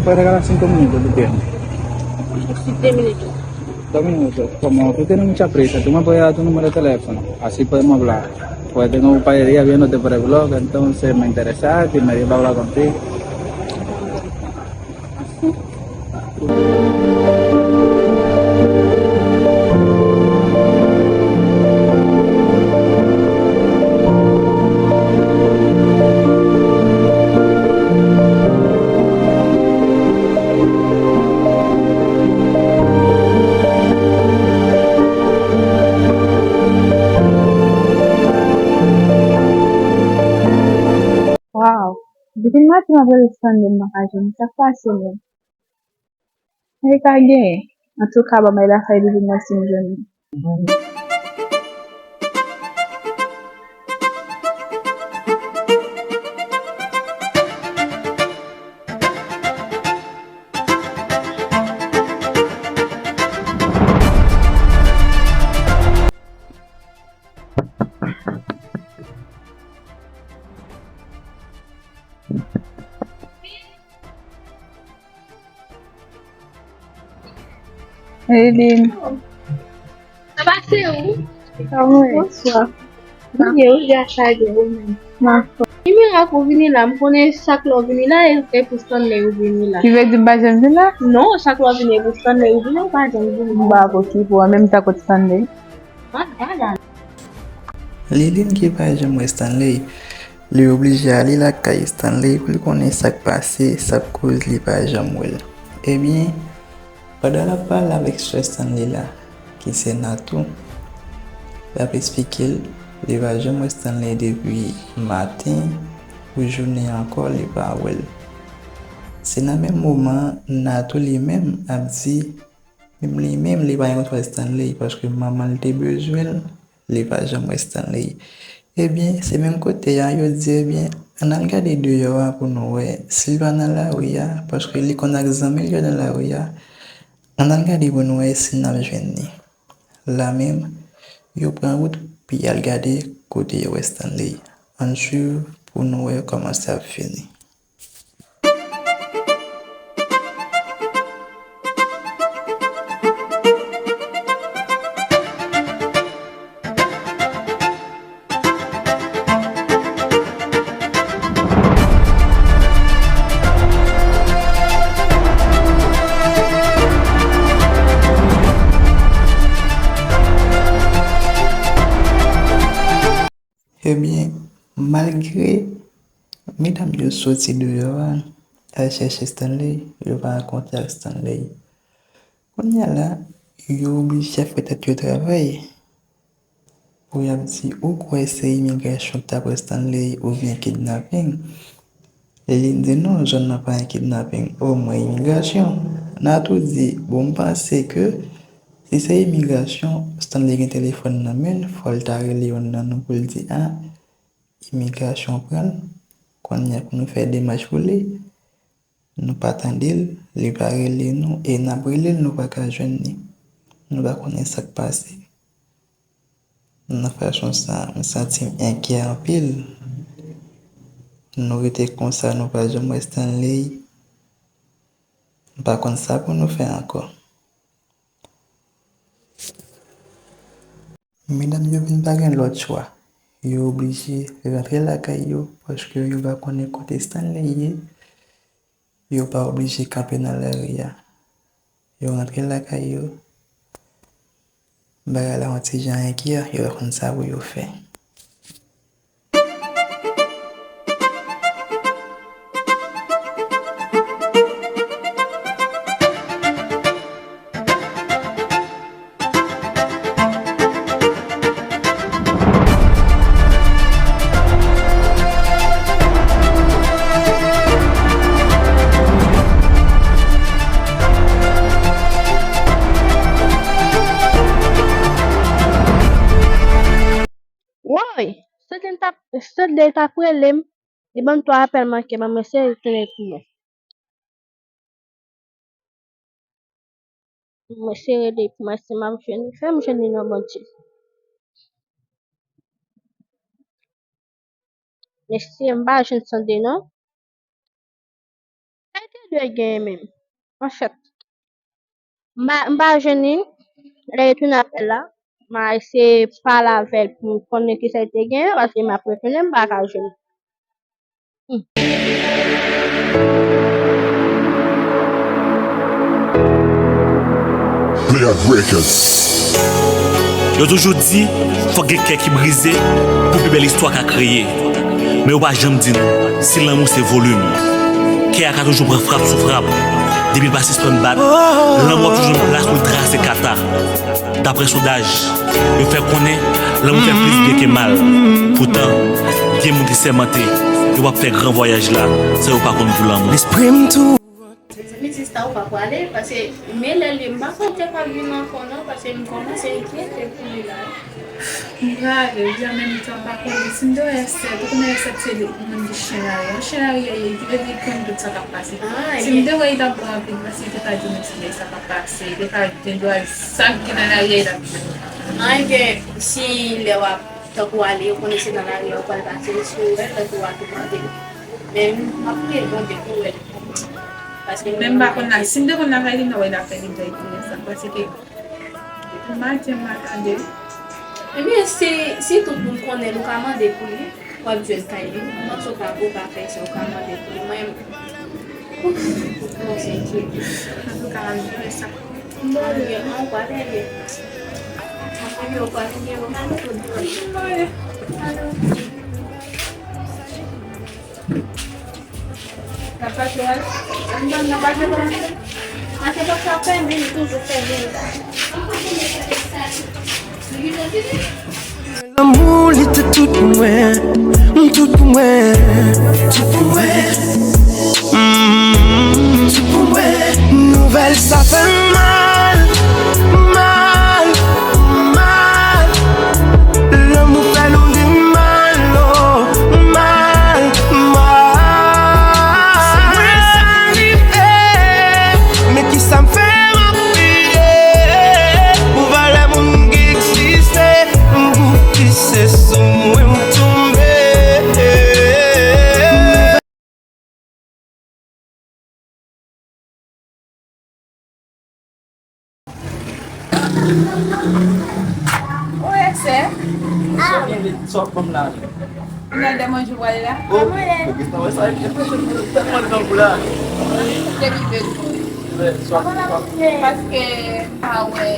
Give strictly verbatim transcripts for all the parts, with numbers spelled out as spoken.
Puede regalar cinco minutos, ¿tú entiendes? Sí, diez minutos. Dos minutos. Como tú tienes mucha prisa, tú me puedes dar tu número de teléfono. Así podemos hablar. Pues tengo un par de días viéndote por el blog, entonces me interesaste y me dio para hablar contigo. Wow! Depi maten m ap rele Stanley, m pa ka jwenn li. Sa k pase menm? Sa li ka genyen? Antouka, ban m al lakay li pou m wè si m jwenn li. Hey, Lynn. Sa pase ou? Kòman w ye? Bonswa. Byen, ou di a sa gen ou menm. Ki mirak ou vini la? M konnen chak lè ou vini la, e, e pou Stanley ou vini la. Ki vle di m pa janm vin la? Non, chak lè ou vini, e pou Stanley ou vini, ou pa janm vini. M pa ko ki pou an menm tan kot Stanley. Liline ki pa janm wè Stanley, li oblije ale lakay Stanley pou l konnen sa k pase, sa k koz li pa janm wè l. Ebyen, pandan l ap pale avèk sè Stanley la, ki se Natou, l ap esplike l, li pa janm wè Stanley depi maten pou jounen ankò, li pa wè l. Se nan menm moman an, Natou li menm ap di, menm li menm, li pa janm wè Stanley, paske manman l te bezwen l, li pa janm wè Stanley. Ebyen, se menm kote a, yo di, ebyen, ann al gade deyò a pou nou wè si l pa nan lari a, paske li konn ak zanmi l yo nan lari a. Ann al gade pou nou wè si n ap jwenn li. La menm, yo pran wout pou y al gade kote yo wè Stanley. Ann swiv pou nou wè kòman sa ap fini. Ebyen, malgre medam yo soti deyò a, al chèche Stanley, yo pa rankontre ak Stanley. Kounye a la, yo oblije fè tèt yo travay pou y ap di, ou kwè se imigrasyon k ta pran Stanley oubyen kidnaping? Li di non, zòn nan pa gen kidnaping, omwen imigrasyon. Natou di, bon, m panse ke si se imigrasyon, Stanley gen telefòn nan men l, fò l ta rele youn nan nou pou l di, a, imigrasyon pran l, kounye a pou nou fè demach pou li. Nou pa tande l, li pa rele nou, e n ap rele l, nou pa ka jwenn li. Nou pa konnen sa k pase. Nan fason sa, m santi m enkyè anpil. Nou rete konsa, nou pa janm wè Stanley. M pa konn sa pou nou fè ankò. Medam yo vin pa gen lòt chwa. Yo oblije rantre lakay yo, paske yo pa konnen kote Stanley ye. Yo pa oblije kanpe nan lari a. Yo rantre lakay yo. Bagay la yon ti jan enkyè, yo pa konn sa pou yo fè. Woy! Stanley t ap, Stanley t ap rele m. Li ban m twa apèl manke, ban mwen eseye tounen pou mwen. Mwen eseye rele pou mwen si m ap jwenn li. Fè m jwenn li non, Bondye. Mesye, m pa jwenn Stanley non. Sa te te gen menm? Manchèt. M pa, m pa jwenn li. Lè li tounen apèl la, m a eseye pale avè l pou konnen kisa li te gen, paske m ap retounen, m pa ka jwenn li. Hmm. Play Out Records. Yo toujou di, fòk gen kè ki brize pou pi bèl istwa ka kreye. Men yo pa janm di nou, si lanmou se volim, kè a ka toujou pran frap sou frap. Depi l pa sispann bat, lanmou ap toujou nan plas pou l trase kata. Daprè sondaj, yo fè konnen lanmou fè plis byen ke mal. Poutan, gen moun ki sèmante yo p ap fè gran vwayaj la san yo pa konn gou lanmou. Lespri m tou. Mezanmi, sista, ou pa prale, paske men lè li, m pa kwè w te ka vin ankò non, paske m kòmanse enkyete pou li la. M prale, wi, an menm tan, m pa konnen si m te wè Esther, ou konnen Esther se li, moun ki chen lari. Yon chen lari ye, ye, ki vle di li konn tout sa k ap pase. Si m te wè, li t ap bon anpil, paske li te ka di m ti bagay sa k ap pase, li te ka gen dwa sa k gen nan lari a, li t ap di m. An, ebyen, si lè w ap, tankou ale, ou konnen se nan lari a ou pral pase, si w wè l, tankou w ap mande. Men m ap priye Bondye pou wè l. Paske men m pa konn la, si m te konn lakay li, m ta wè l ap fè li bay pou sa, paske pou maten m pa tande. Ebyen, si, si tout moun konnen l, ou ka mande pou li, w ap jwenn kay li. Mwen sou ka, ou ka fè sa, ou ka mande pou li. Mwen, ouf, non, se Dye. Antouka, m ap jere sa. Mwen, ou pa rele. Mwen, ou pa rele, ou pa rele. Lanmou li te tout pou mwen, tout pou mwen, tout pou mwen. Mm, tout pou mwen. Nouvèl sa fè m mal, mal, mal. Lanmou fè nou vin mal, oh, mal, mal. Se mwen sa rive, men kisa m fè m ap kriye? Pou valè moun ki egziste, m pou ki se sou mwen m tonbe. Oye, sè. Sa w gen vle di, sa w ap ban m la menm? Ou nan de manje w ale la? Oh, ou gentan wè sa, e fè tèlman grangou la. Depi de jou. Lè, sa w ap, sa w ap. Paske m pa wè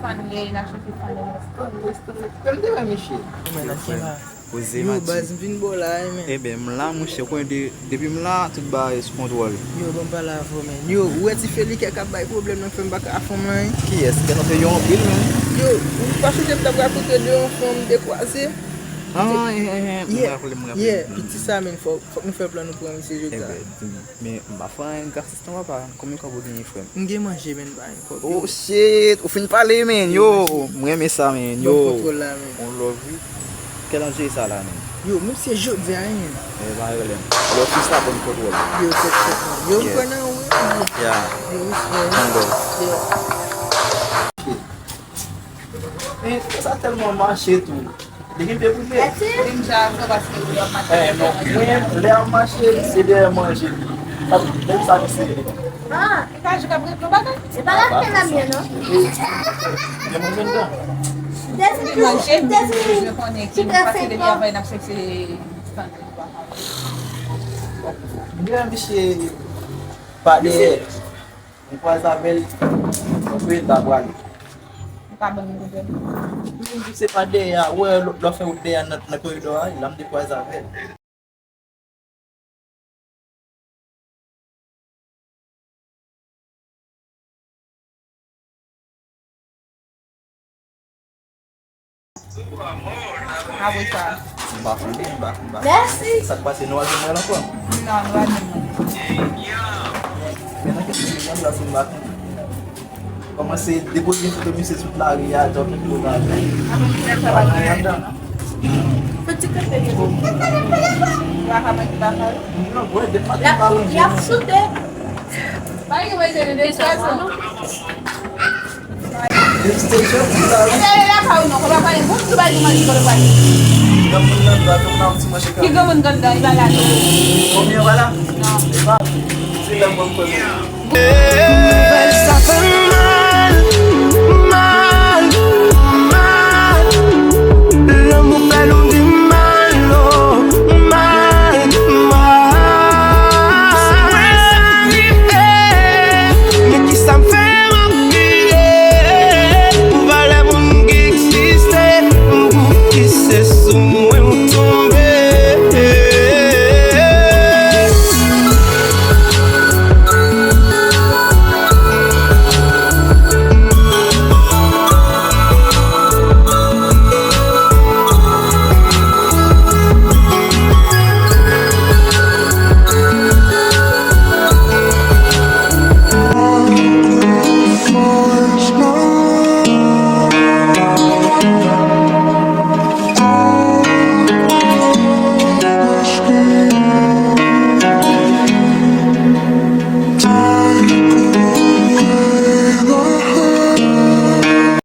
fann li, n ap chèche fann li. Fann li, fann li. Fann li, fann li. Poze, yo, Mati. Baz, m vin bò la, wi, men. Eben, m la, monchè, konnen de, depi m la, tout bagay sou kontwòl. Yo, ban m pale avè w, men. Yo, ou wè ti Felike k ap bay pwoblèm nan, fè m pa ka fè m anyen. Kiyès? Kè nan peyi yo anpil, men. Yo, ou pa sonje m t ap rakonte de yon fanm m te kwaze? Ah, eh, eh, eh, m raple, m raple. Yeah, piti sa, men, fò, fòk nou fè plan nou pran misye jodi a. Eben, di m. Men m pa fè anyen gratis non papa. Konbyen kòb ou genyen, frè m? M gen manje, men m pa gen kòb. Oh shit, ou fin pale, men. Yo, m renmen sa, men. Yo. Bon kontwòl la, men. On love, wi. Kèl anje sa la, men? Yo, men se jodi a, men. Men pa rele m. Lè w fin sa, bon kontwòl. Yo, tèt tèt, men. Yo, m kwè nan ou, wi. Yeah. Yo, respè. Tango. Yeah. Men sa tèlman mache tou. Li gen pye pou pye. Li deja fè paske li ap mache. Eh, non. Mwen, lè ap mache, se dèyè manje. Sa, menm sa, li se. Ah. Li pa jou k ap regle bagay. Se pa la fin la mye, non? Gen manje anndan. Li manje, li manje, mwen konnen ki pase depi avan, n ap chèche. Gen misye pa dèyè. M kwaze avè l, m kwè l ta pwale. Ou pa ban m nouvèl. M di se pa dèyè a, ou wè lè w fè wout dèyè a nan, nan koridò a, la m te kwaze avè l. Apre sa. M pa konnen, m pa, m pa. Mèsi. Sa k pase, nou al jwenn mwen ankò? Non, nou al jwenn mwen. Men nan kèk ti moman la, si m pa konnen. Kòmanse depoze foto misye sou lari a, jan tout moun ap. Apre misye sa pa nan anndan. Fè ti kanpe li. Ou pa ka manje baka yo? Non, bwè, depi maten m pa manje. Y ap soute. Pa gen manje, nou de sa, non? Station, sa wi. Ki granmoun nan dwa, tout nan ti manje. Ki granmoun nan dwa, li pa la tou. Konbyen pa la? Non. E pa, se lè mwen kwè. Nouvèl sa fè m